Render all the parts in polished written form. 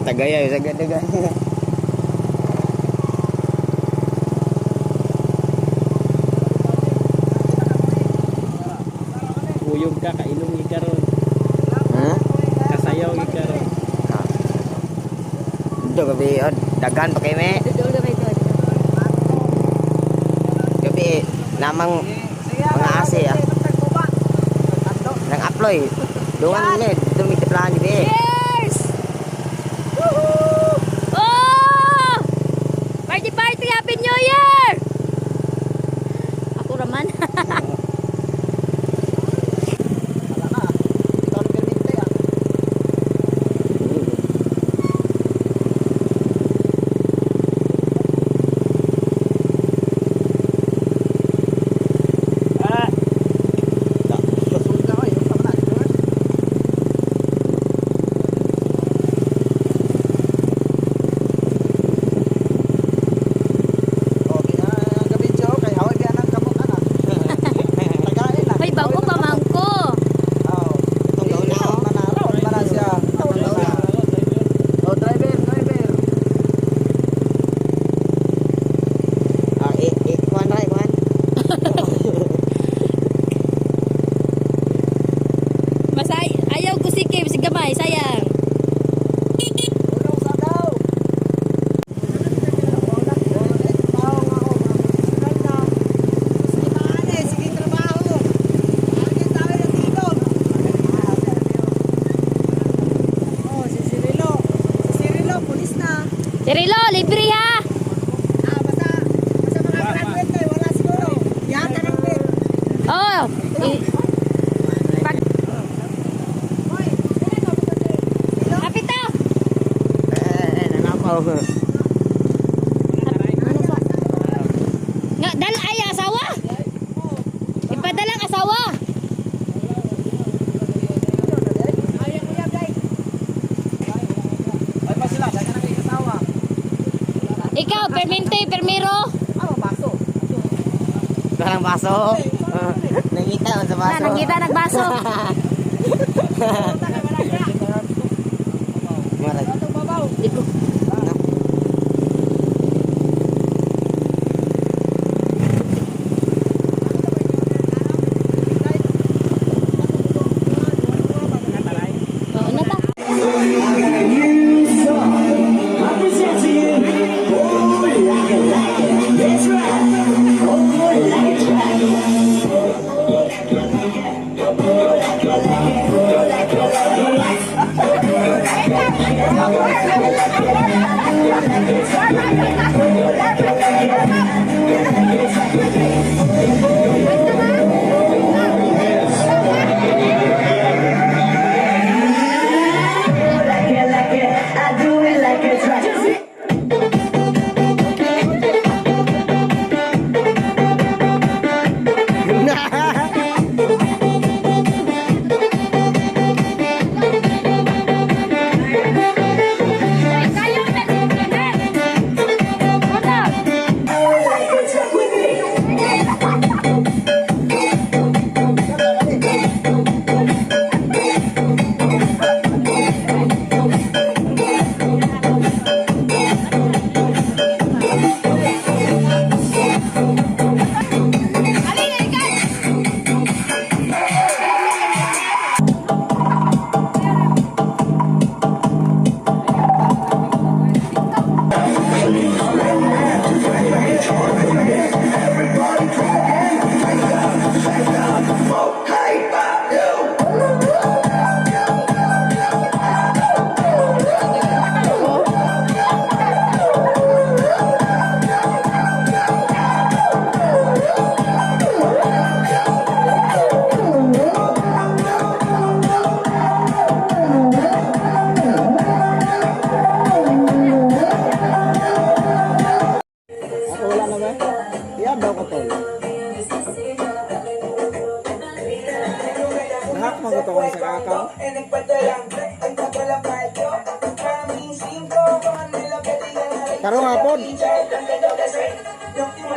Tagaya sa gadagan. Uyog ka kainom ikaron. Ha? Kasayaw ikaron. Dito gabi dagan pa kay me. Gabi namang mga ase ah. Nang upload. Duwan ni tumitiplahan gabi. Party, Happy New Year! Ako raman. Ayaw ko si Kim, si Gamay, sayang. Cirilo, libre ha! Basta mga graduate wala siguro. Yata ng pin. Oo. Kapita! Nanapaw. Nga, dal ay asawa? Ipadalang asawa? Ikaw, permente, permiro? Karang baso. Nangita man sa baso. Nangita nagbaso. Marag. Iko. Oo na ta. Like kakao. Tarong hapon.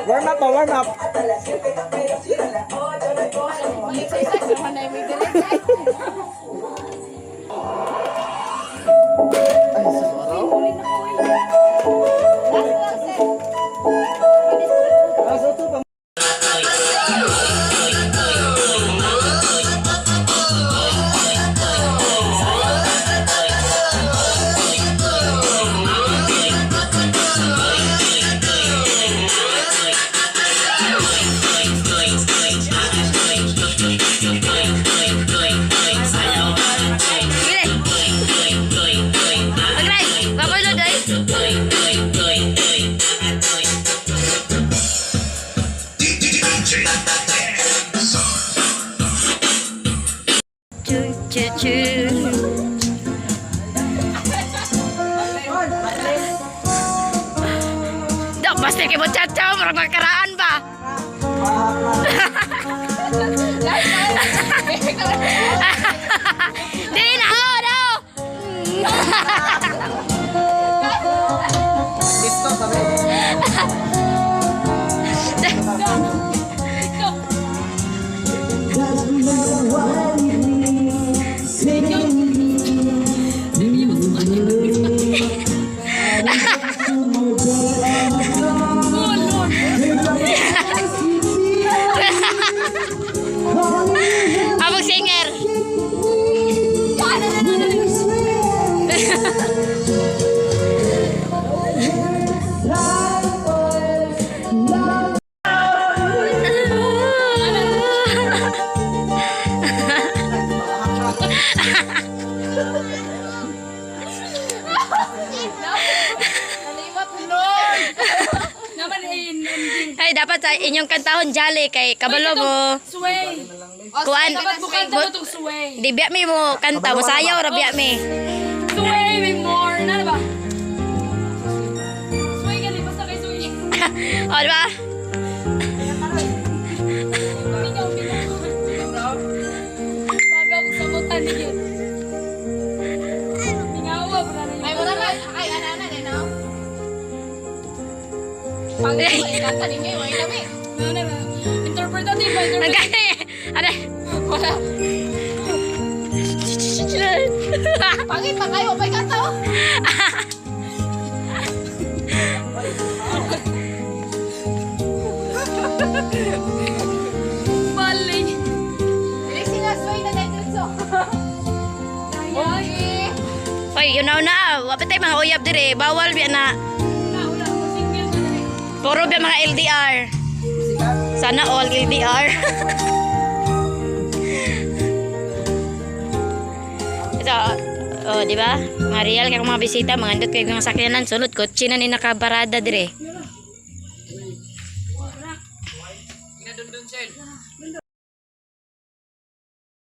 Warm up pa, warm up. Ay, susuraw. Dok, pasti kayak bocah caw, orang makaraan ba? Di na, daw. Disco sabi. Abang singer. Ay, dapat sa inyong kantahon jali kay kabalo mo. Sway. Kuan. Dapat bukan mo itong sway. Di biya mi mo kanta mo sayaw ra biya mi. Sway with more. Ano ba? Sway gali. Basta kay sway. O, di ba? Bagaw ko sa mutan ni yun. Tingawa ba na yun? Ay, wala na. Ay, ana-ana din, no? Pangit ko, ikanta ni May. Wala na, May. Ano na? Interpretative ba? Nagkaya. Ano? Wala. Pangit pa kayo. May kanta, oh. Mali. Hindi sila sway na dito. Oy. Oy, yun na. Wapit tayo mga uyab dire. Bawal biya na. Wala mo single na rin. Puro biya mga LDR. Sana all LDR. Ito, oh, di ba? Mga real kay mga bisita, mga andot kay mga sakyanan, sunod kotse na ni nakabarada dire.